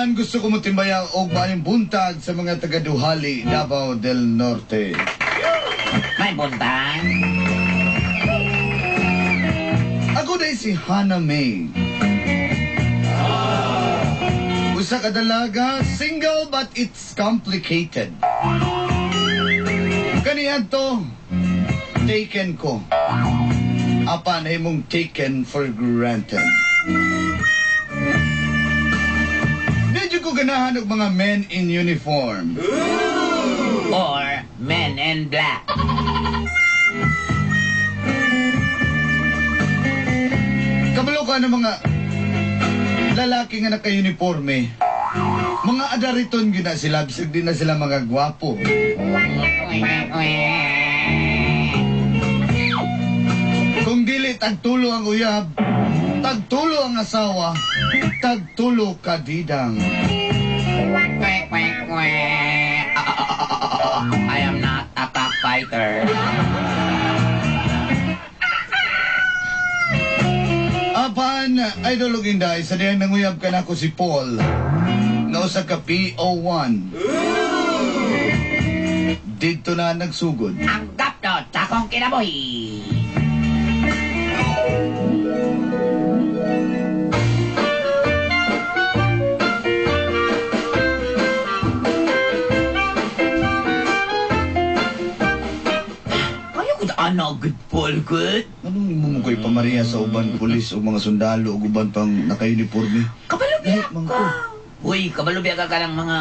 tanan, gusto ko motimbaya og maayong buntag sa mga taga-Duhali, Davao del Norte. May buntag. Ako day si Hannah May. Usa ka dalaga, single but it's complicated. Kaniadto, taken ko. Apan himong taken for granted. Di ko ganahan og mga men in uniform. Or men in black. Kabalo ka ng mga lalaki nga naka-uniforme. Mga adariton yun na sila, bisag di na sila mga gwapo. Kung dili tagtulo ang uyab, tagtulo ang asawa, tagtulo kadidang. I am not a cockfighter. Apan, idol og inday, sa diyang nanguyab ka na ako si Paul, nga usa ka PO1. Dito na nagsugod. Ang gapno, takong kinabuhi. Ano, good Paul, good? Anong imo mo kay pamariya sa uban pulis o mga sundalo o uban pang naka-uniforme? Kabalo biya ka. Uy, kabalo biya ka ng mga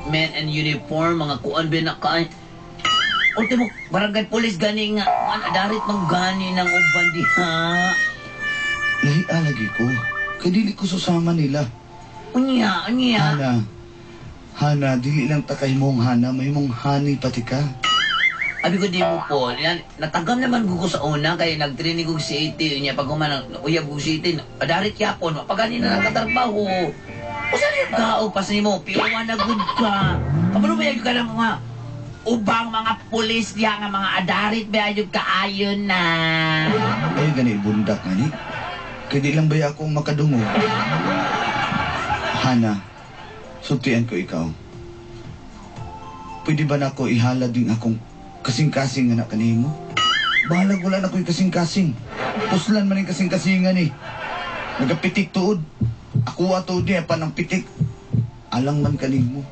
men in uniform, mga kuan biya na ka. Ultimo, barangay pulis gani nga, kuan adarit mang gani ng uban diha. Lahi alagi ko. Kay dili ko susama nila. Unya, unya. Hana, Hana, dili lang takay mong Hana, may mong honey pati ka. Abi ko di mo po, natagam naman ko sa una, kaya nag-training ko city, niya pag human, uyab ko city, adarit yapon, mapagani na nakatrabaho. O saan yung tao, pas nimo, piuwan na good ka. Kabalo ba ka ng mga ubang mga pulis diya nga mga adarit ba yung kaayon na. Ay, gani, bundak nga ni. Kaya di lang ba akong makadungo? Hana, sultian ko ikaw. Pwede ba na ako ihala din akong kasing-kasing nga na kanimo? Bahalag wala na ko'y kasing-kasing. Puslan man yung kasing-kasingan eh. Nagapitik tuod. Ako ato niya pa ng pitik. Alang man kanimo.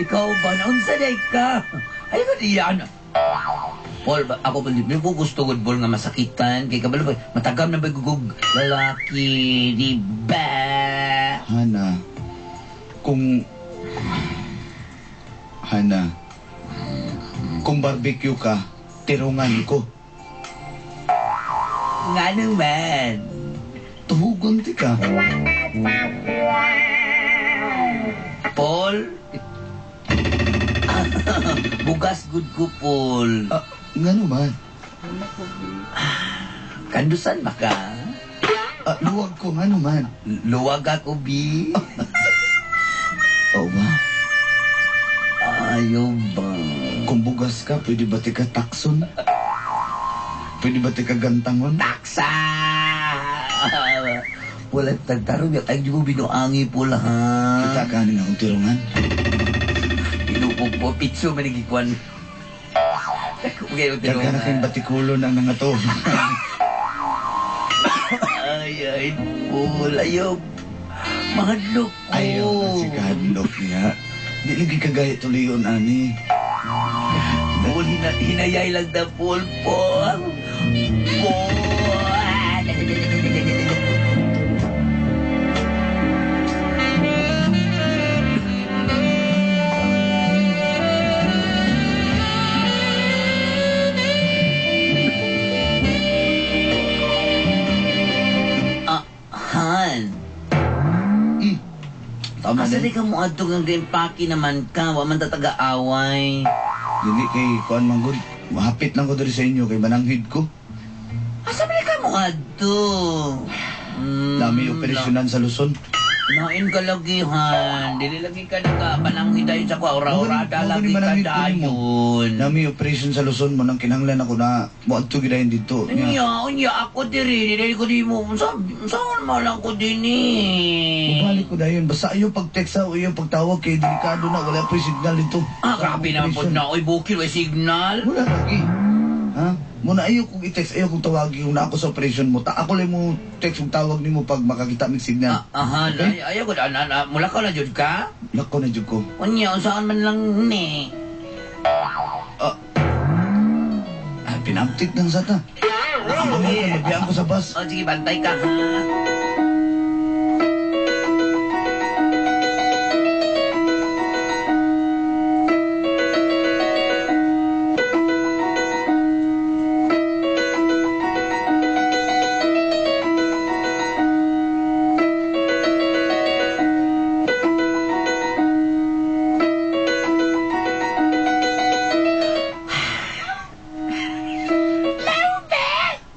Ikaw ba? Naunsa day ka? Ay, ko diyan. Paul, ba, ako ba, di ko gusto good Paul nga masakitan. Kay kabalo ba, matagam na ba gugug lalaki, di ba? Hana, kung... Hana, kung barbecue ka, tirungan ko. Nga naman. Tuhugon ti ka. Paul? Bugas good ko, Paul. Nga naman. Kandusan ba ka? Luwag ko, nga naman. Luwag ako, bi. Oo ba? Ayaw ba? Kung bugas ka, pwede ba ti ka takson? Pwede ba ti ka gantangon? Taksa! Wala tagtarong. Ay, di mo binuangi po ha. Kita ka nga akong tirungan. Tinupog po. Pitso manigikwan. Daghan na kayong batikulo ng nga to. Ay, ay, Paul. Ayaw. Mahadlok ko. Ayaw na si kahadlok niya. Di lagi kagaya tuliyon, ani. Paul, hinayay lang na, Paul, Paul. Paul. Han. Tama Asa din. di ka mo adto ng green paki naman ka, wa man ta taga-away. Dili kay kuan man gud. Mahapit lang ko diri sa inyo kay mananghid ko. Asa ba ka mo adto? Dami operasyonan sa Luzon. Nain ka lagihan. Dili lagi ka nakapananghi dayon sa kuha. Ora-orada lagi ka dayon. Nami operation sa Luzon mo nang kinahanglan ako na moadto gyud dayon didto. Unya, unya ako diri, dili ko di mo. Unsa unsa man lang ko dinhi. Mubalik ko dayon basta ayaw pag-text sa o ayaw pagtawag kay delikado na wala po'y signal dito. Ah, grabe naman po na. Oy, bukil, way signal. Wala lagi. Ha? Muna ayaw kong i-text, ayaw kong tawagi kung na ako sa operation mo. Ta ako lang mo text kung tawag nimo pag makakita mig signal. Ah, aha, Okay. ay, ayaw ko na, na, mula ka na jud ka? Lako na jud ko. Unya, unsaan man lang ni. Ah, ah pinamtik lang sa ta. Ah, Sige, nabiyaan ko sa bus. Oh, sige, bantay ka, ha?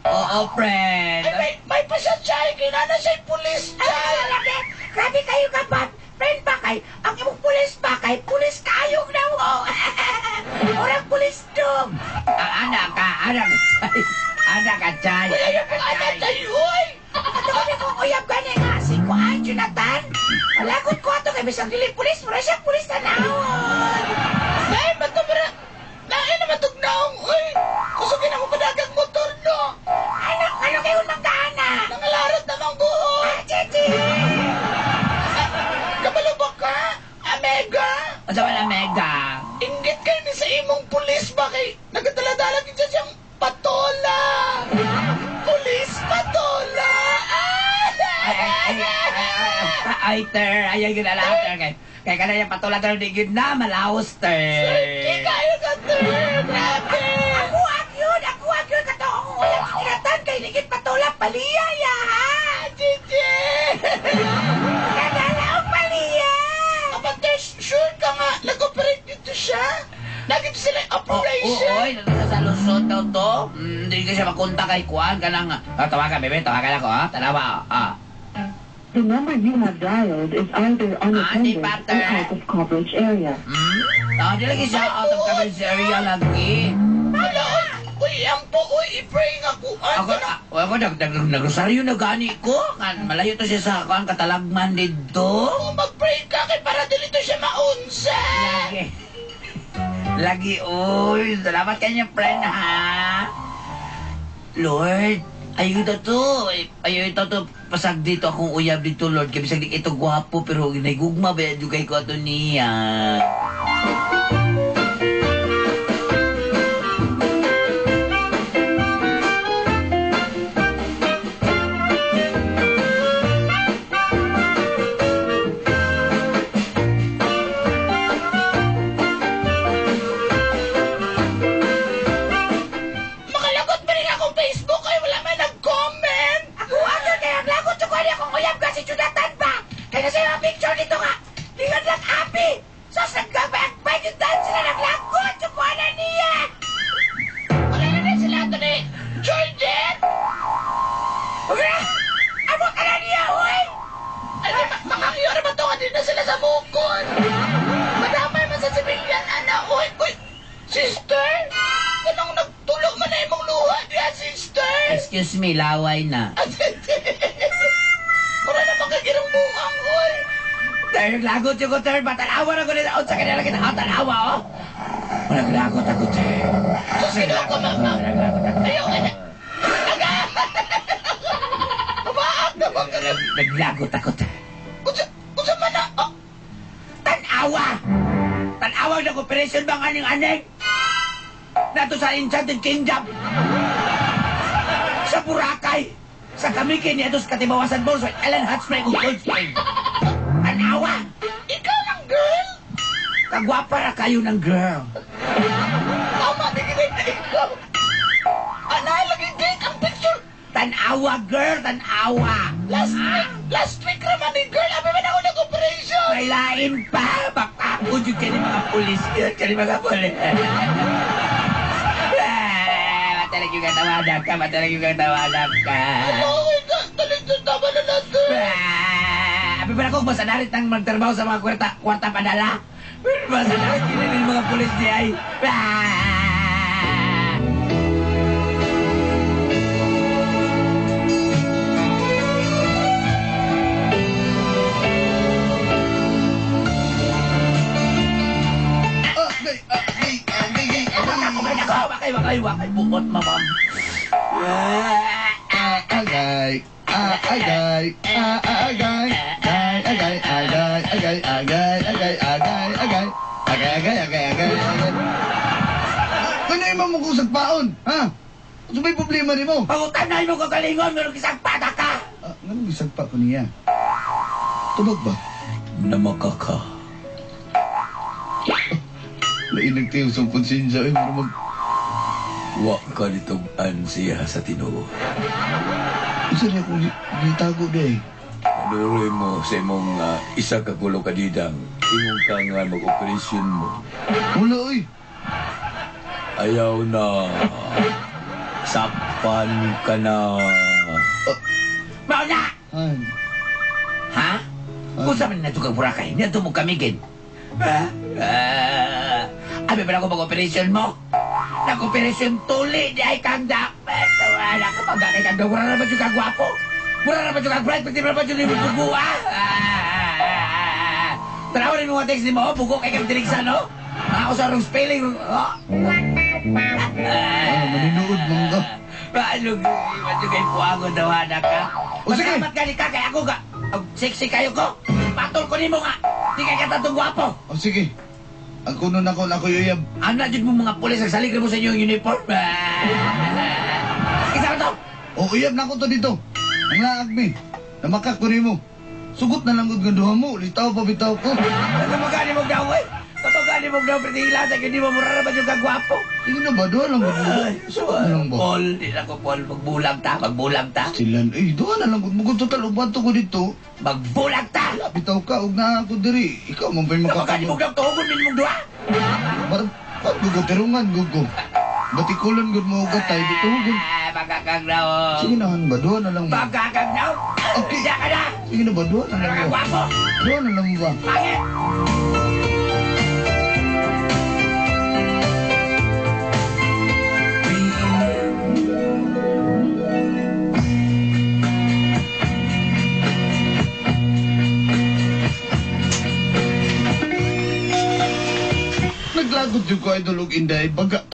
Oo, friend. Ay, may pasatsyay! Kinana siya'y pulis, Ay, grabe! Grabe kayo ka ba? Friend ba kay? Ang imong pulis ba kay? Pulis kayong na mo! Orang pulis dog! Ah, anak ka, anak. Anak ka, Chay. Uy, anak tayo, uy! Ato kami kong uyab gani nga, si Kuan, Jonathan. Malagot ko ato kay bisag dili pulis, mura siya pulis tanawon. Lain ba ito, mara? Lain naman itong naong, uy! Kusugin ako padagang motor, no? Ano, ano kayo nang kaana? Nangalarot namang buho! Ah, Chichi! Kabalo ba ka? Amega! Unsa man ang mega? Inggit kayo ni sa imong pulis ba kay nagadala-dala gid siya siyang patola! Pulis patola! Ay, ay, ay, ay, ay, ay, ter. Ay, ay, gud ala, ter. Kay, kay kana yung patula, ter, di gud na, malaos, ter. Di kayo ka, ter! Grabe! Ako agyun! Ako agyun! Kato akong uyab si Jonathan kay ligit patula paliya ya, ha? Chichi! Kadala og paliya! Apan, ter, sure ka nga, nag-operate dito siya? Nagito sila yung Oo, operation? oy, nasa sa Luzon daw to. Hindi ka siya makontak kay Kuan, kanang, ah, tawagan, bebe, tawagan ako, ha? Tanawa, ah. The number you have dialed is either unattended di ba, or out of coverage area. Hmm? Ah, di lagi siya out of coverage area lagi. Wala, oy! Uy, ampo, uy, i-pray nga ko. Ako, ah, ako, nag, nag, nagrosaryo na gani ko. Kan, malayo to siya sa kuan, katalagman dito. Kung mag-pray ka kay para dili to siya maunsa. Lagi. Lagi, uy. Salamat kanya, friend, ha? Lord, ayun na to. Ayun na to. Pasag dito akong uyab dito, Lord. Kaya bisag di ito gwapo, pero ginagugma ba yan kay ko ato niya. Makalagot pa rin akong Facebook ay wala may nag-comment. Ako agyun kay ang lagot sa kuwan akong uyab ka si Jonathan ba? Kaya sa mga picture dito nga, lingan lang api! Sos nagkabag-bag yung dance sila naglagot sa kuwan na niya! Wala na rin sila ito ni Georgette. Wala! Amo ka na niya, uy! Ay, makakiyora ba ito nga din na sila sa bukod? Madamay man sa sibilyan, ana. Uy, uy, sister! Ganong nagtulo man na imong luha diya, sister! Excuse me, laway na. Wala na makagirang buang, uy! Ter, naglagot yung ko, ter. Matanawa na ko nila. Sa kanila kita, ah, tanawa, oh. Naglagot ako, ter. Sus, ginawa ko, mama. Ayaw ka na. Aga! Mabaak na ba ka na? Naglagot ako, ter. Unsa, unsa man na? Ah, Tanawa! Tanawa na operation bang aning-aning? Nato sa Enchanted Kingdom. Sa Boracay. Sa Kamikin niya sa Katibawasan Falls, Ellen Hot Spring ug Cold Spring. Tanawa! ikaw lang, girl! Kagwapa ra kayo ng girl. Tama, di gini na ikaw. Anay, lagi gate ang picture. Tanawa, girl! Tanawa! Last week raman ni girl. Abi man ako nag-operation. May lain pa! Baka jud kani mga pulis yun. Kani mga pulis. Ah, matalag yung katawanan ka. Matalag yung katawanan ka. Okay, talito, tama na natin. Ah, Abi pa ako masadarit ang magtrabaho sa mga kwarta, kwarta padala. Pero masadarit kini mga pulis di ay. Ah! Agay, agay, agay, agay. Ako, wakay, wakay, wakay, buot, mamam. Ah, agay. Ah, agay. Ah, agay. Agay, agay, agay, agay, agay, agay, agay, agay. Agay, agay, agay, agay, agay. Ano yung mo kung sagpaon? Ha? Ano may problema ni mo? Pangutan na imong kagalingon, meron kisang pata ka. Ah, nganong gisagpa ko niya? Tubag ba? Namakaka. Lainag tayo sa konsensya. Eh, mura mag... Wa ka nitong siya sa tinuo. Isa niya akong gitago di eh. Panuroy mo sa imong isa ka kulo kadidang, imong ka nga mag-operasyon mo. Wala oy. Ayaw na. Sakpan ka na. Mao na! Han. Ha? Kung sa man na kang Boracay, niadto mo kamigin. Ha? Ah, abi pa na ako mag-operasyon mo? Nag-operasyon tuli, di ay kang dapat. Wala ka pag kang daw. Mura na ba yung kagwapo? Mura na ba yung kag-bright? Pwede ba yung limong bugo, ah? Ah! Tanawa rin mga text ni mo, bugo kay kang dirigsa, no? Ako sa wrong spelling. Oh. Ah, maninuod man ka. Paano gawin kay puango daw, anak ka? O, sige. Pasalamat gani ka kay ako ka. Ang sexy kayo ko. Patol ko nimo nga. Di kay katatong gwapo. O sige. Ang kuno na ko na ko yuyab. Ano na jud mo mga pulis ang salig mo sa inyong uniform? Isa ka to. O uyab na ko to dito. Ang laag mi. Namakak ko nimo. Sugot na lang gud nga duha mo. Litaw pa bitaw ko. Kamagani mo daw eh. Kamagani mo daw pero hilasa gyud nimo mura ra ba jud ka gwapo? Sige na ba? Duha lang gud mo. Ay, Sugot na lang ba? Paul, di na ko Paul, magbulag ta, magbulag ta. Silan, eh, duha na lang gud mo. Kung total, ubato ko dito. Magbulag ta. Bitaw ka, ug na ako diri. Ikaw man ba'y Kamagani mo makakabot? daw tugon minimong duha. Barang, gugo, tirungan, gugo. Batikulan gud mo og atay, dito gud. Ah, Pagkakag daw. Sige na, han ba? Duha na lang mo. Pagkakag daw. Okay. Diya ka na. Sige na ba? Duha na lang mo. Gwapo. Duha na lang ba? Pangit. Naglagot yung ko idol og Inday. Baga